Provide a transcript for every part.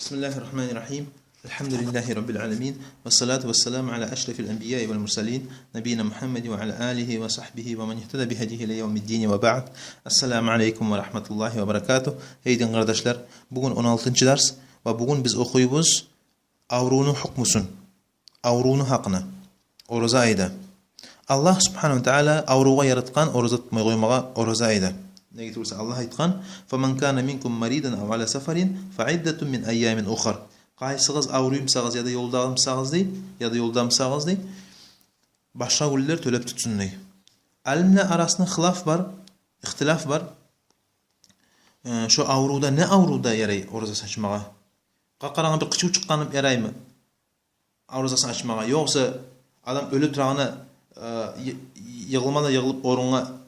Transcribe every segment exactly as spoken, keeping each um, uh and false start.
بسم الله الرحمن الرحيم. الحمد لله رب العالمين. والصلاة والسلام على أشرف الأنبياء والمرسلين نبينا محمد وعلى آله وصحبه ومن اهتدى بهديه إلى يوم الدين وبعد. السلام عليكم ورحمة الله وبركاته. Гьей дин къардашлар, бугюн он алтынчы дарс ва бугюн биз охуйбуз аврувну гьукмусун, аврувну гьакъына, ораза айда. Аллагь субгьанагьу ва тааля аврувгъа яратгъан ораза тутмай къоймагъа ораза айда. Неге тюгюл буса Аллагь айтгъан: «فمن كان منكم مريضا أو على سفر فعدة من أيام أخر». Къайсыгъыз авруй бусагъыз, яда ёлда бусагъыз дей, яда ёлда бусагъыз дей, башгъа гюнлер тёлеп тутсун дей. Алимлер арасында хилаф бар, ихтилаф бар. Э, шо аврувда, не аврувда ярай оразасын ачмагъа? Къакъарангъа бир къычыв чыкъгъаны яраймы оразасын ачмагъа? Ёкъса адам оьле турагъанда, э, йы-, йыгъылма да йыгъылып орунгъа,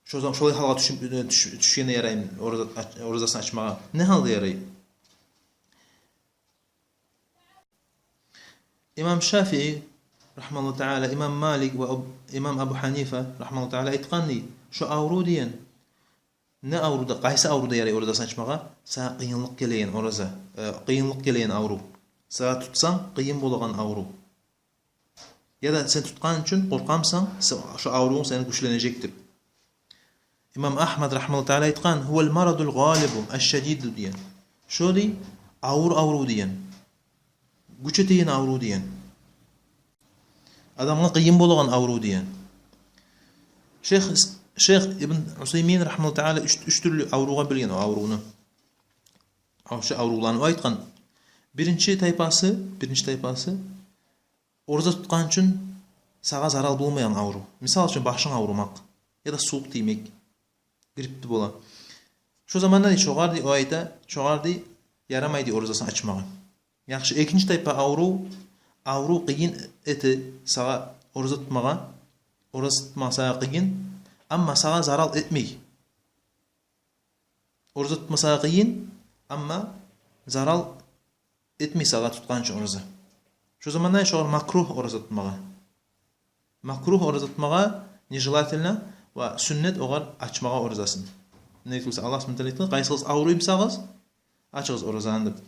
шо зам-, шолай гьалгъа тюшюп, э, тюш-, тюшгенде яраймы ораза ач-, оразасын ачмагъа? Не гьалда ярай? Имам Шафии, рагьмагьуллагьу тааля, имам Малик ва Аб-, имам Абу Гьанифа, рагьмагьуллагьу тааля, айтгъан дей: шо аврув деген, не аврувда, къайсы аврувда ярай оразасын ачмагъа? Сагъа къыйынлыкъ гелеген ораза, э, къыйынлыкъ гелеген аврув. Сагъа тутсанг къыйын болагъан аврув. Яда сен тутгъан учун къоркъамсан, се-, шо аврувунг сени гючленежек деп. Имам Агьмад, рагьмагьуллагьу тааля, айтгъан: «هو المرض الغالب الشديد», – деген. Шо дей, авур аврув деген. Гюч этеген аврув деген. Адамгъа къыйын болагъан аврув деген. Шейх, шейх Ибн Усаймин, рагьмагьуллагьу тааля, уьч, уьч тюрлю аврувгъа бёлген о аврувну. О, шо аврувланы о айтгъан. Биринчи тайпасы, биринчи тайпасы, ораза тутгъан учун сагъа зарал болмайгъан аврув. Мисал учун, башынг аврумакъ, яда сувукъ тиймек, грипп де бола. Шо заманда дей, шогъар дей, о айта, шогъар дей, ярамай дей оразасын ачмагъа. Яхшы, экинчи тайпа аврув, аврув къыйын эте сагъа ораза тутмагъа, ораза тутмагъа сагъа къыйын, амма сагъа зарал этмей. Ораза тутма сагъа къыйын, амма зарал этмей сагъа тутгъан учун ораза. Шо заманда шогъар макругь ораза тутмагъа. Макругь ораза тутмагъа, нежелательно, ва сюннет огъар ачмагъа оразасын. Неге тюгюл буса Аллагь субгьанагьу ва тааля айтгъан: «Къайсыгъыз авруй бусагъыз, ачыгъыз оразаны», – деп.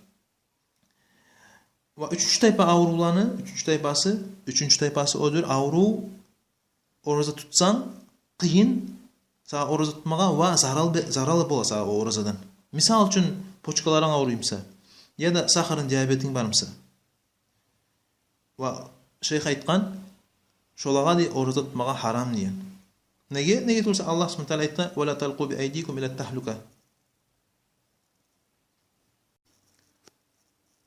Ва уьчюнчю тайпа аврувланы, уьчюнчю тайпасы, уьчюнчю тайпасы одур аврув, ораза тутсанг къыйын сагъа ораза тутмагъа ва зарал бе-, заралы бола сагъа о оразадан. Мисал учун, почкаларынг авруй буса, яда сахарынг, диабетинг бар буса. Ва шейх айтгъан, шолагъа дей ораза тутмагъа гьарам деген. Неге? Неге тюгюл буса Аллагь субгьанагьу ва тааля айтгъан: «ولا تلقوا بأيديكم إلى التهلكة».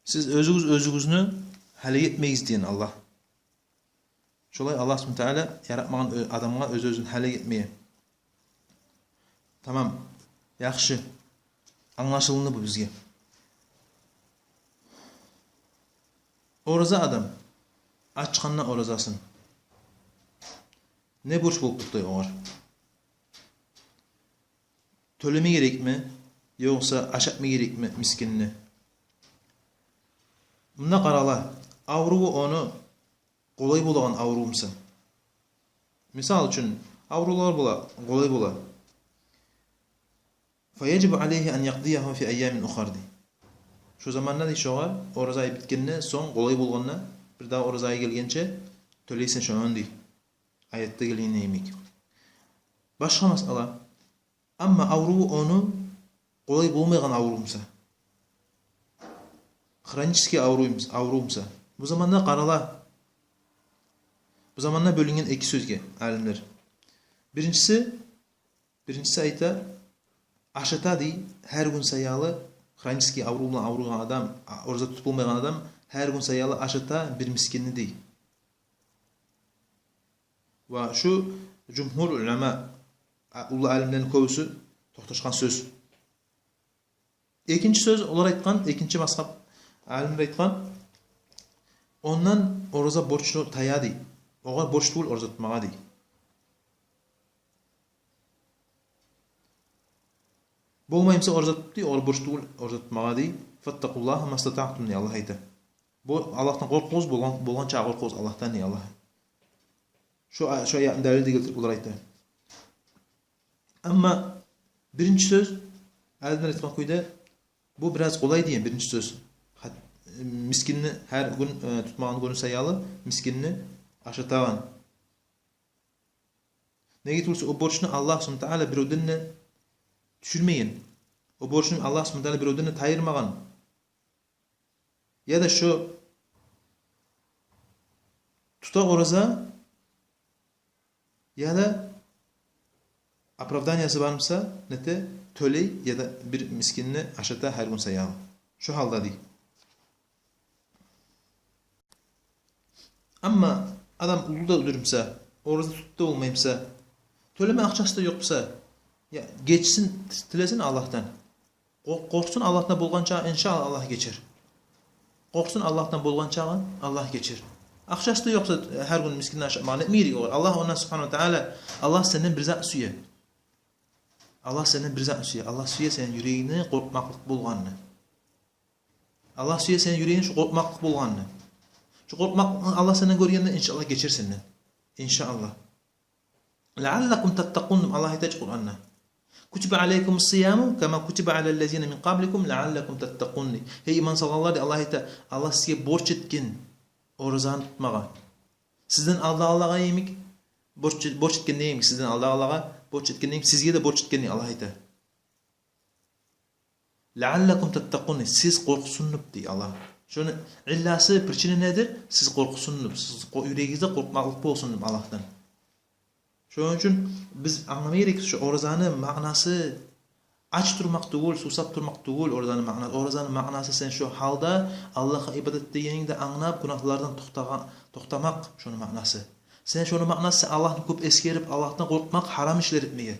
Сиз оьзюгюз оьзюгюзню гьалек этмегиз деген Аллагь. Шолай Аллагь субгьанагьу ва тааля яратмагъан оь-, адамгъа оьз-оьзюн гьалек этмеге. Тамам. Яхшы. Англашылынды бу бизге. Ораза адам ачгъанда оразасын, не борч болуп токътай огъар? Тёлеме герекми, ёкъса ашатма герекми мискинни? Мунда къарала, авруву ону къолай болагъан аврув буса. Мисал учун, аврувлар бола, къолай бола. «فيجب عليه أن يقضيه في أيام أخر», – дей. Шо заманда дей шогъар, ораза ай битгенде, сонг къолай болгъанда, бир дагъы ораза ай гелгенче тёлейсен шону дей. Аятда гелген йимик. Башгъа масъала. Амма авруву ону къолай болмайгъан аврув буса, хронический аврув бус-, аврув буса, бу заманда къарала. Бу заманда бёлюнген эки сёзге алимлер. Биринчиси, биринчиси айта, ашата дей, гьар гюн саялы, хронический аврув булан авруйгъан адам, а, ораза тутуп болмайгъан адам гьар гюн саялы ашата бир мискинни дей. Ва шу жумгьур улама, а, уллу алимлени кёбюсю токъташгъан сёз. Экинчи сёз, олар айтгъан, экинчи мазгьаб алимлер айтгъан, ондан ораза борчлу тая дей. Огъар борч тюгюл ораза тутмагъа дей. Болмай буса ораза тутуп дей, огъар борч тюгюл ораза тутмагъа дей. «فاتقوا الله ما استطعتم», – дей Аллагь айта. Бу, Аллагьдан къоркъугъуз, болгъан, болгъанча къоркъугъуз Аллагьдан дей Аллагь. Шо а-, шо аятны далили де гелтирип олар айта. Амма биринчи сёз, алимлер айтгъан кюйде, бу бираз къолай деген биринчи сёз. Хат-, мискинни гьар гюн, э, тутмагъан гюню саялы мискинни ашатагъан. Неге тюгюл буса, о борчну Аллагь субгьанагьу ва таала биревден де тюшюрмеген. О борчну Аллагь субгьанагьу ва таала биревден де тайдырмагъан. Яда шо тута ораза, яда оправданиясы бар буса, нете, тёлей, яда бир мискинни ашата гьар гюн саялы. Шо гьалда дей. Амма адам уллу да оьлюр буса, ораза тутуп да болмай буса, тёлеме акъчасы да ёкъ буса, я, гечсин, тилесин Аллагьдан. Къор-, къоркъсун Аллагьдан болгъанча, иншааллагь, Аллагь гечер. Къоркъсун Аллагьдан болгъанча, Аллагь гечер. Акъчасы да ёкъ буса, гьар гюн мискинни ашатмагъа не этме герек огъар? Аллагь онда субгьанагьу ва таала, Аллагь сенден бир зат сюе. Аллагь сенден бир зат сюе. Аллагь сюе сени юрегингде къоркъмакълыкъ болгъанны. Аллагь сюе сени юрегингде шо къоркъмакълыкъ болгъанны. Шо къоркъмакълыкъны Аллагь сенден гёргенде, иншааллагь, гечер сенден. Иншааллагь. «Лааллакум таттакъун» деп Аллагь айта чы Къуранда. «Кутиба алайкумус сияму кама кутиба алаллазина мин къабликум лааллакум таттакъун» дей. Гьей иман салгъанлар, дей Аллагь айта, Аллагь сизге борч этген оразаны тутмагъа. Сизден алдагъылагъа йимик борч, борч этгендей йимик, сизден алдагъылагъа борч этгендей йимик, сизге де борч этген дей Аллагь айта. «Лааллакум таттакъун» дей, сиз къоркъсун деп дей Аллагь. Шону илласы, причина недир? Сиз къоркъсун деп, сиз къо-, юрегигизде къоркъмакълыкъ болсун деп Аллагьдан. Шону учун биз англама герекбиз, шо оразаны маънасы ач турмакъ тюгюл, сувсап турмакъ тюгюл оразаны маънасы. Оразаны маънасы сен шо гьалда Аллагьгъа ибадат этегенингни англап, гюнагьлардан токътагъа-, токътамакъ шону маънасы. Сен шону маънасы, сен Аллагьны кёп эсгерип, Аллагьдан къоркъмакъ, гьарам ишлер этмеге.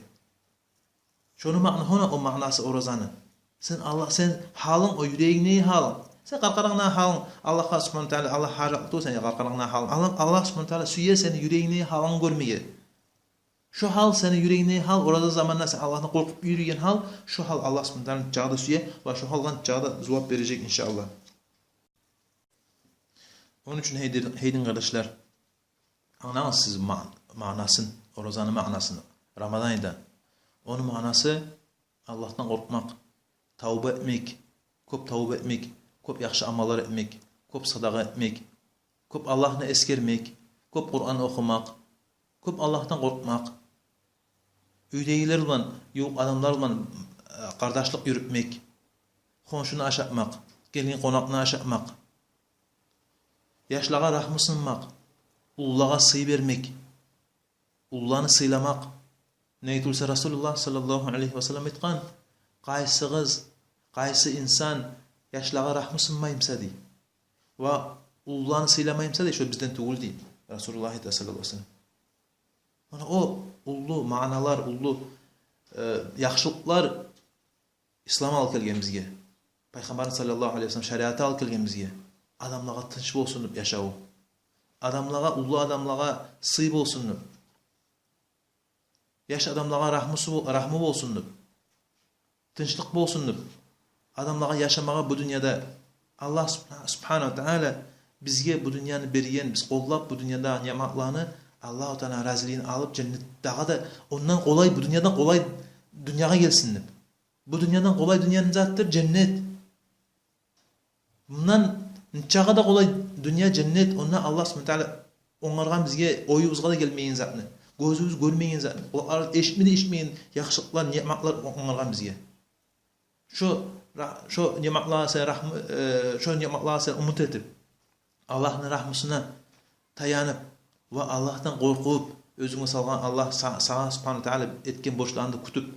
Шону маъна-, шону о маънасы оразаны. Сен Аллагь, сен гьалынг, о юрегингдеги гьалынг. Сен къаркъарангдагъы гьалынг, Аллагьгъа субгьанагьу ва таала, Аллагь гьажатлы сен къаркъарангдагъы гьалынг. Аллагь, Аллагь субгьанагьу ва таала сюе сени юрегингдеги гьалынгны гёрмеге. Шо гьал, сени юрегингдеги гьал, ораза заманда сен Аллагьны къоркъуп юрюйген гьал, шо гьал Аллагь субгьанагьу ва таала чагъы да сюе ва шо гьалгъа чагъы да зувап бережек, иншааллагь. Ону учун гьей дин, гьей дин къардашлар, англагъыз сиз ма-, маънасын, оразаны маънасын, Рамадан айда. Ону маънасы Аллагьдан къоркъмакъ, тавба этмек, кёп тавба этмек, кёп яхшы амаллар этмек, кёп садагъа этмек, кёп Аллагьны эсгермек, кёп Къуран охумакъ, кёп Аллагьдан къоркъмакъ, уьйдегилер булан, ювукъ адамлар булан, э, къардашлыкъ юрютмек, хоншуну ашатмакъ, гелген къонакъны ашатмакъ, яшлагъа рагьмусунмакъ, уллулагъа сый бермек, уллуланы сыйламакъ. Неге тюгюл буса, Расулуллагь саллаллагьу алайгьи ва саллам айтгъан: «Къайсыгъыз, къайсы инсан яшлагъа рагьмусунмай буса, – дей, – ва уллуланы сыйламай буса, – дей, – шо бизден тюгюл», – дей Расулуллагь айта саллаллагьу алайгьи ва саллам. Муна о уллу маъналар, уллу, э, яхшылыкълар Ислам алып гелген бизге. Пайхаммарны саллаллагьу алайгьи ва саллам шариаты алып гелген бизге. Адамлагъа тынч болсун деп яшаву. Адамлагъа, уллу адамлагъа сый болсун деп. Яш адамлагъа рагьмусу бол-, рагьму болсун деп. Тынчлыкъ болсун деп. Адамлагъа яшамагъа бу дюньяда Аллагь субгьа-, субгьанагьу ва таала бизге бу дюньяны берген, биз къоллап бу дюньяда ниъматланы, Аллагьу тааланы разилигин алып, женнет дагъы да ондан къолай, бу дюньядан къолай дюньягъа гелсин деп. Бу дюньядан къолай дюнья не затдыр? Женнет. Мундан нечакъы да къолай дюнья женнет. Онда Аллагь субгьанагьу ва таала онгаргъан бизге, оюбузгъа да гелмеген затны, гёзюбюз гёрмеген затны, къулакъларыбыз эшитме де эшитмеген яхшылыкълар, ниъматлар онгаргъан бизге. Шо ра-, шо ниъматлагъа сен рагьму-, э, шо ниъматлагъа сен умут этип, Аллагьны рагьмусуна таянып ва Аллагьдан къоркъуп, оьзюнге салгъан Аллагь са-, сагъа субгьанагьу ва таала этген борчларынгны кютюп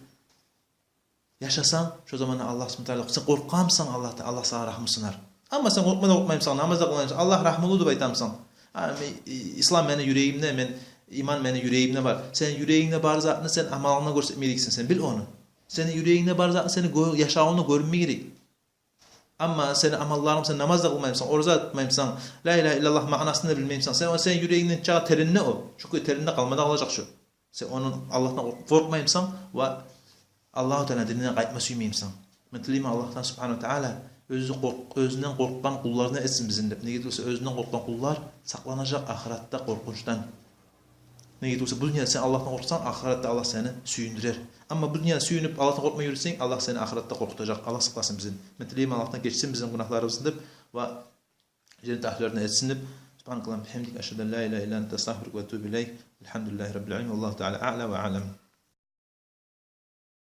яшасанг, шо заманда Аллагь субгьанагьу ва таала, сен къоркъгъан бусанг, Аллагь та-, Аллагь сагъа рагьмусунар. Амма сен къоркъма да къоркъмай бусанг, намаз да къылмай бусанг, Аллагь рагьмулу деп айта бусанг, а, ме-, и-, ислам мени юрегимде, мен, иман мени юрегимде бар. Сени юрегингде бар затны сен амалынгда гёрсетме герексен, сен бил ону. Сени юрегингде бар затны сени гё-, яшавунгда гёрюнме герек. Амма сени амалларынг, сен намаз да къылмай бусанг, ораза да тутмай бусанг, ла илагьа иллаллагь маънасын да билмей бусанг, сен, о сени юрегингде нечакъы теренде о. Чюнки теренде къалма да къалажакъ шо. Сен ону Аллагьдан къоркъ-, къоркъмай бусанг ва Аллагьу тааланы динине къайтма сюймей бусанг. Мен тилеймен Аллагьдан субгьанагьу ва таала оьзю къоркъ-, оьзюнден къоркъгъан къулларындан этсин бизин деп. Неге тюгюл буса, оьзюнден къоркъгъан къуллар сакъланажакъ ахыратда къоркъунчдан. Неге тюгюл буса, бу дюньяда сен Аллагьдан къоркъсанг, ахыратда Аллагь сени сююндюрер. Амма бу дюньяда сююнюп, Аллагьдан къоркъмай юрюсенг, Аллагь сени ахыратда къоркъутажакъ. Аллагь сакъласын бизин. Мен тилеймен Аллагьдан гечсин бизин гюнагьларыбызны деп. Ва женнет агьлюлерден этсин деп. سبحانك اللهم وبحمدك، أشهد أن لا إله إلا أنت، أستغفرك وأتوب إليك. الحمد لله رب العالمين، والله تعالى أعلى وأعلم.